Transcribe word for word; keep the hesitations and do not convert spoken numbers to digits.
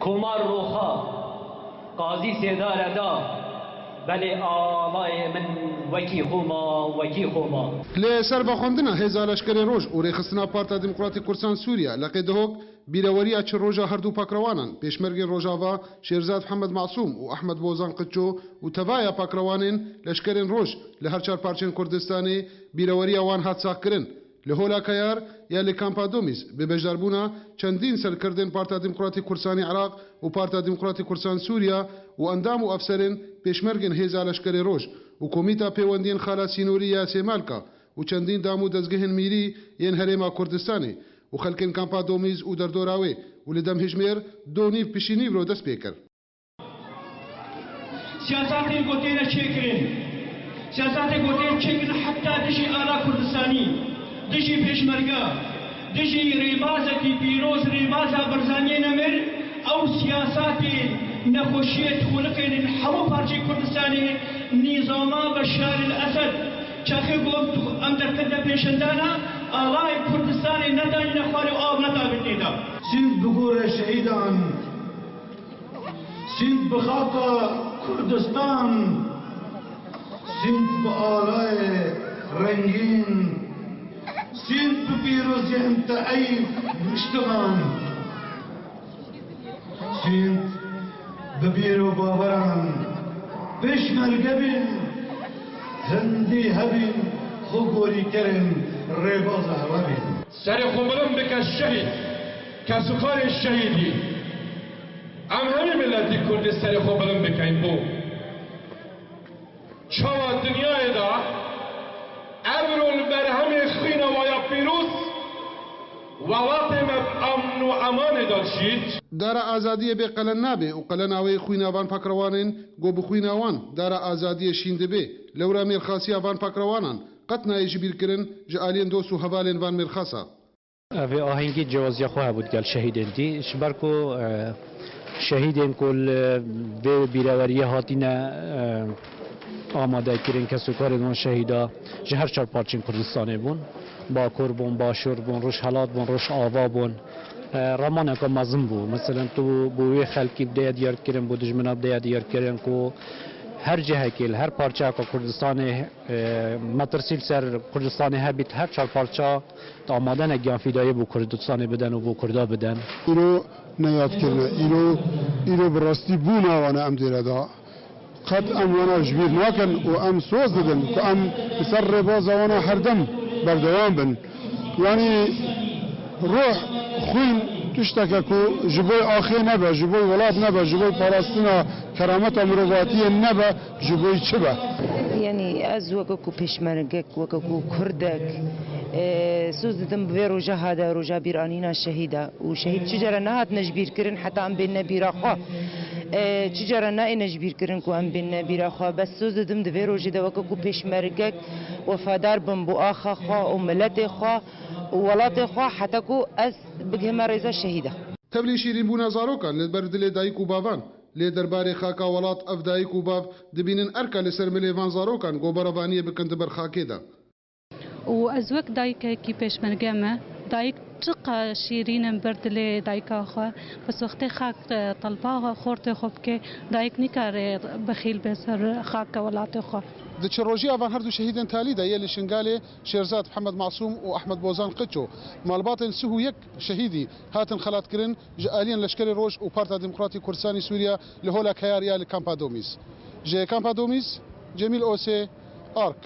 Komar roxa, qazî sêdare da, belê alayê min wekî xwe ma, wekî xwe ma. Li ser vexwendina Hêza Leşkerê Roj û Rêxistina Parta Demokratîk Kurdistan Sûriye, leqê Dihok, bîreweriya çi roja herdu pakrewanan, pêşmergên Rojava, Şêrzad Mihemed Masûm û Ehmed Bozan Qiço û tevaya pakrewanên Leşkerên Roj li her çar parçeyên Kurdistanê, bîreweriya wan hat saxkirin. Li Hola Keyar ya li Kampa Domîz, bi beşdarbûna çendîn serkirdên Parta Demokratîk Kurdistanê Iraq û Parta Demokratîk Kurdistanê Sûriye û endam û efserên pêşmergên Hêza Leşkerê Roj û Komîta Pêwendiyên Xala Sînorî ya Sêmalka û çendîn dam û dezgehên mîrî yên Herêma Kurdistanê û xelkên Kampa Domîz û derdora wê û li dem hijmêr do nîv pişî nîvro dest pê kir. Siyasatên ku têne çêkirin, siyasatên ku tên çêkirin heta dijî ala Kurdistanî, dijî pêşmerge, dijî rêbazekî pîroz, rêbaza Barzaniyê nemir, ew siyasatê nexweşiyê dixuliqênin hemû parçeyê Kurdistanê, nîzama Beşar el Esed, çaxê ku em derketine pêşendana, alayê Kurdistanê nedanîne xwarê û av nedabin tê de. Sînd bi gore şehîdan. Sînd bi xaka Kurdistan, Sînd bi alayê rengîn, Sînd bi pîroziyên te ey niştiman. Sînd bi bîr û baweran pêşmerge bîn, hindî hebîn, xwe gorîkerên rêbaza hewa bîn. Serê xwe bilind bike şehîd, kesukarê şehîdî. Em hemî miletî Kurdî serê xwe bilind bikeyn bo çawa dinyayê de evro li berhemê xwîna wa ya pîroz welatê me bi amn û emanê de dijît. Dara azadiyê bê qelen nabe û qelena wê xwîna van pakrewanên ku bi xwîna wan dara azadiyê şîn dibe. Lewra mêrxasiya van pakrewanan qet nayê jibîrkirin ji aliyên dost û hevalên van mêrxasa. Ev ê ahengî ciwaziya xwe hebû digel şehîdên dî. Ji ber ku, e, şehîdên ku li vê bîreweriyê hatine, e, amadekirin, kesokarên wan şehîda ji her çar parçên Kurdistanê bûn. Bakur bûn, Başûr bûn, Rojhelat bûn, Rojava bûn. E, ramaneke mezin bû. Meselen, tu bo wê xelkî bideye diyarkirin, bo dijmina bideye diyarkirin ku her cihekê, li her parçeyeka Kurdistanê, e, metirsî li ser Kurdistanê hebît, her çar parça amade ne giyanfîdayî bo Kurdistanê biden û bo Kurda biden. Îro ne yad kirine. Îro, îro bi rastî bûna wan e em dêre da. Qet em wana ji bîr nakin û em soz didin ku em li ser rêbaza wana herdem berdewam bin. Yanî ruh, xwîn tişteke ku ji bo axê nebe, ji bo welat nebe, ji bo parastina kerameta mirovatiyê nebe, ji bo çi be? Yanî ez weke ku pêşmergek, weke ku kurdek, e, soz didim bi vê roja hade, roja bîranîna şehîda. Û şehîd çi cara nehatine ji bîr kirin heta em bênine bîra xwe. E, çi cara nayêne ji bîr kirin ku em bênine bîra xwe. Bes soz didim di vê rojê de weke ku pêşmergek wefadar bim bo axa xwe û miletê xwe û welatê xwe heta ku ez bigihime rêza şehîda. Tevlî şîrînbûna zarokan li ber dilê dayik û bavan. Lê derbarê xaka welat ev dayik û bav dibînin erka li ser milê van zarokan ku berevaniyê bikin di ber xakê de. Û ez wek dayikekî pêşmerge me, dayik çiqa şîrîn in ber dilê dayika xwe, bes wextê xak, e, telba xortê xwe bike, dayik nikare bexîl be ser xaka welatê xwe. Di çi rojiya van her du şehîdên talî de yê li Şingalê Şêrzad Mihemed Masûm û Ehmed Bozan Qiço, malbatên sih û yek şehîdî hatin xelatkirin ji aliyên Leşkerê Roj û Parta Demokratîk Kurdistanî Sûriye li Hola Keyar ya li Kampa Domîz. Ji Kampa Domîz, Cemîl Osê, Ark.